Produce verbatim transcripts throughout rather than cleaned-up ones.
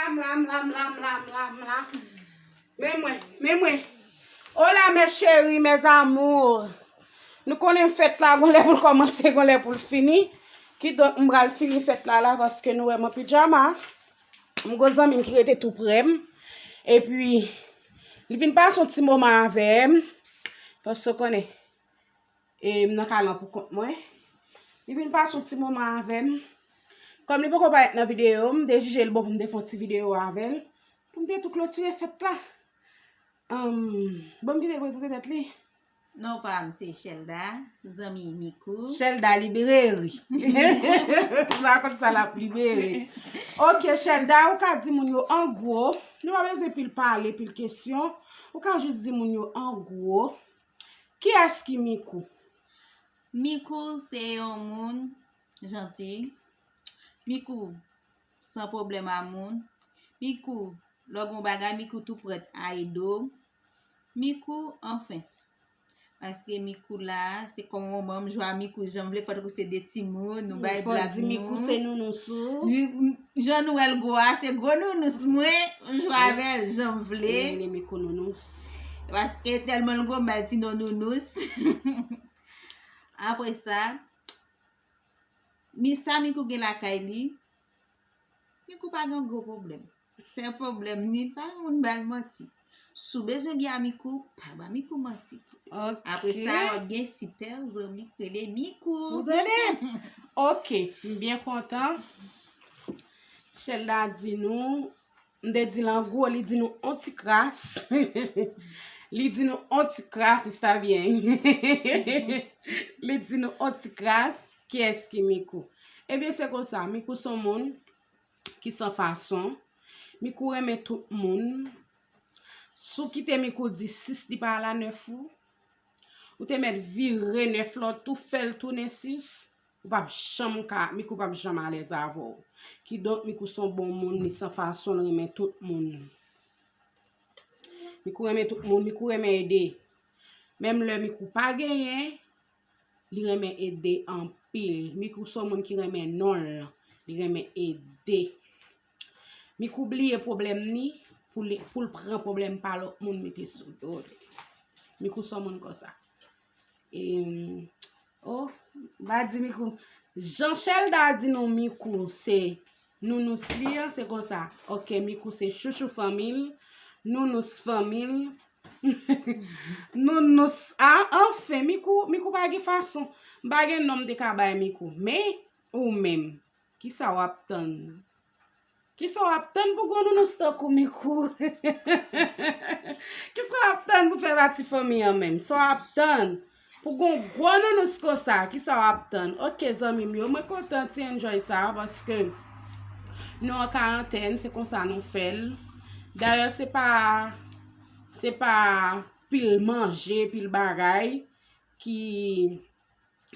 M la, m la, m la, m la, m la, m la. Men mwen, men mwen. Hola, mes chéris, mes amours. Nou konnen fèt la, gon lè pou l kòmanse, gon lè pou l fini. Kidonk, m pral fini fèt la, la, paske nou wè m an pijama. M gon zanmi m ki rete tou prè m. Epi, li vin pase yon ti moman avè m. Paske w konnen, e, m nan kay lan pou kont mwen. Li vin pase yon ti moman avè m. Kòm li poko parèt nan videyo, m te jije l bon pou m te fè yon ti videyo avè l. Pou m te tou klotire fèt la. Anm, bon, m kite l prezante tèt li. Non pa m se Shelda, zanmi Mikou. Shelda libreri. M pa konn sa l ap libere. Ok, Shelda, ou ka di moun yo an gwo, nou pa bezwen pil pale, pil kesyon. Ou ka jis di moun yo an gwo. Kiyès ki Mikou? Mikou se yon moun janti. Mikou san pwoblèm a moun. Mikou, lè w gen yon bagay, Mikou tou prèt a ede w. Mikou, anfen. Paske Mikou la, se kòm manman m jwe a Mikou jan m vle, fò tankou se de timoun, nou bay blag nou. Fò di Mikou se nounous ou. Jan nou wè l gwo a, se gwo nounous mwen, m jwe avè l jan m vle. Li rele Mikou nounous. Paske tèlman l gwo, m ba l ti non nounous. Apre sa, mi sa Mikou gen lakay li, Mikou pa gen gwo pwoblèm. Sèl pwoblèm ni pa moun ba l manti. Si w bezwen byen a Mikou, pa ba Mikou manti. Ok. Apre sa, w ap gen sipè zanmi k rele Mikou. Ou tande? Ok, m byen kontan. Shelda di nou, m te di l an gwo, li di nou on ti kras. Li di nou on ti kras, está bien. Li di nou on ti kras, kiyès ki Mikou? Ebyen, se konsa, Mikou se yon moun ki san fason. Mikou renmen tout moun. Si w kite Mikou di sis, li pa al a nèf ou. Ou te mèt vire nèf la, w tou fè l tounen sis. Ou p ap janm ka, Mikou p ap janm alèz avè w. Kidonk, Mikou se yon bon moun, li san fason, l renmen tout moun. Mikou renmen tout moun, Mikou renmen ede. Menm lè Mikou pa genyen, li renmen ede anpil. Mikou se yon moun ki renmen non l, li renmen ede. Mikou bliye pwoblèm ni pou li, pou l pran pwoblèm pa lòt moun mete sou do li. Mikou se yon moun konsa. E, oh, m pa di Mikou. Jan Shelda di nou Mikou se nounous li an, se konsa. Ok, Mikou se chouchou fanmi l, nounous fanmi l. Nounous, a, anfen, Mikou, Mikou pa gen fason. M pa gen non m te ka bay Mikou. Men, ou menm, kisa w ap tann? Kisa w ap tann pou gon nounous tankou Mikou? Kisa w ap tann pou fè pati fanmi an menm? Sa w ap tann pou gon gwo nounous konsa? Kisa w ap tann? Ok, zanmi m yo, mwen kontan ti enjoy sa, paske nou an karantèn, se konsa nou fè l. Dayè, se pa, se pa pil manje, pil bagay ki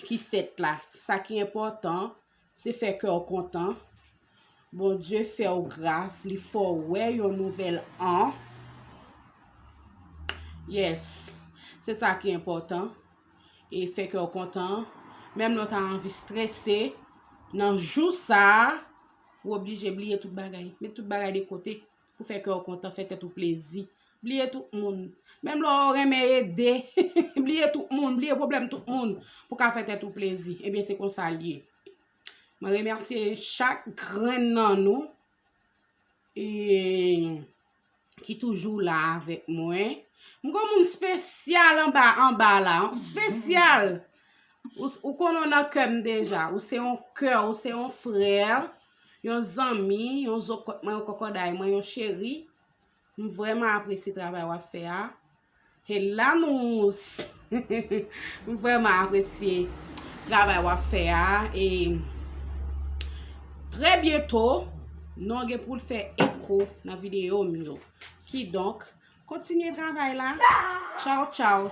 ki fèt la. Sa ki enpòtan, se fè kè w kontan. Bondye fè w gras, li fè w wè yon nouvèl an. Yes. Se sa ki enpòtan. E fè kè w kontan. Menm lè w ta anvi strese, nan jou sa a, ou oblije bliye tout bagay. Met tout bagay de kote pou fè kè w kontan, fè tèt ou plezi. Bliye tout moun. Menm lè w renmen ede, bliye tout moun, bliye pwoblèm tout moun pou ka fè tèt ou plezi. Ebyen, se konsa l ye. Mwen remèsye chak grenn nan nou, e, ki toujou la avèk mwen. M gon moun espesyal anba, anba la, espesyal. Ou, ou konnen w nan kè m deja. Ou se yon kè, ou se yon frè, yon zanmi, yon zokòt mwen, yon kòkòday mwen, yon cheri. M vrèman apresye travay w ap fè a. Helanous. M vrèman apresye travay w ap fè a. E trè byento, nou gen pou l fè eko nan videyo m yo. Kidonk, kontinye travay la. Tchaw, tchaw.